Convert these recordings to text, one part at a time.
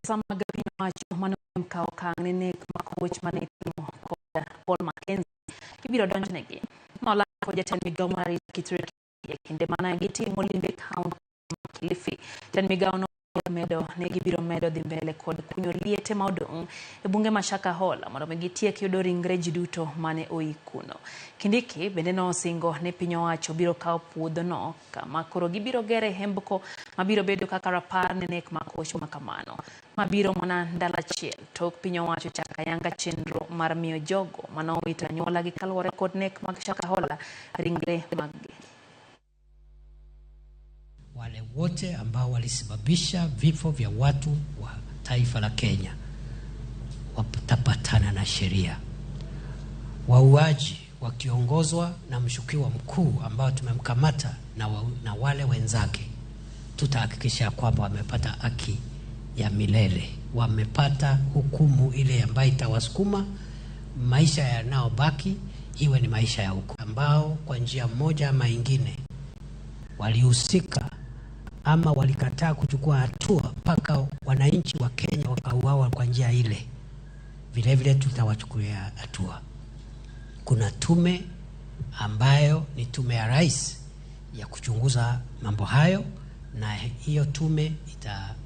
Josiasa mag piny owacho mane kawo okang' ne nek makoch mane itimo kod Paul Mackenzie ibiro donjnegi. Ma olando kod jatend migao mar arita Kithure Kindiki e kinde mane gitimo limbe e kaunti ma Kilifi. Jatend migao no medo ne gibiro medo dhi mbele kod kunyo liete ma odong' e bunge ma Shakahola mondo mi gitiek yudo ringre ji duto mane oik kuno. Kindiki bende nosingo ni piny owacho biro kawo puodhono kama koro gibiro gere hembko mabiro bedo kaka rapar ne nek makoch ma kamano. Ma biro mana ndalo achiel tok piny owacho chako ayanga chenro mar miyo jogo manowito anyuolagi kaluwore kod nek mag Shakahola ringre maggi. Wale wote ambao walisababisha vifo vya watu wa taifa la Kenya watapatana na sheria. Wauaji wakiongozwa na mshukiwa mkuu ambao tumemkamata na wale wenzake, tutahakikisha kwamba wamepata haki ya milele, wamepata hukumu ile ambayo itawasukuma maisha yanayobaki iwe ni maisha ya huko, ambao kwa njia moja ama ingine walihusika ama walikataa kuchukua hatua mpaka wananchi wa Kenya wakauawa kwa njia ile, vile vile tutawachukulia hatua. Kuna tume ambayo ni tume ya rais ya kuchunguza mambo hayo, na hiyo tume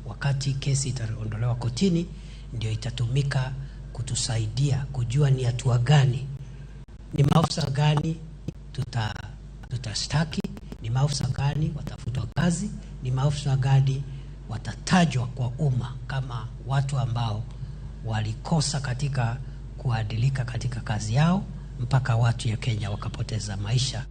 wakati kesi itaondolewa kotini, ndio itatumika kutusaidia kujua ni hatua gani, ni maafisa gani tutashtaki, ni maafisa gani watafutwa kazi, ni maafisa gani watatajwa kwa umma kama watu ambao walikosa katika kuadilika katika kazi yao mpaka watu ya Kenya wakapoteza maisha.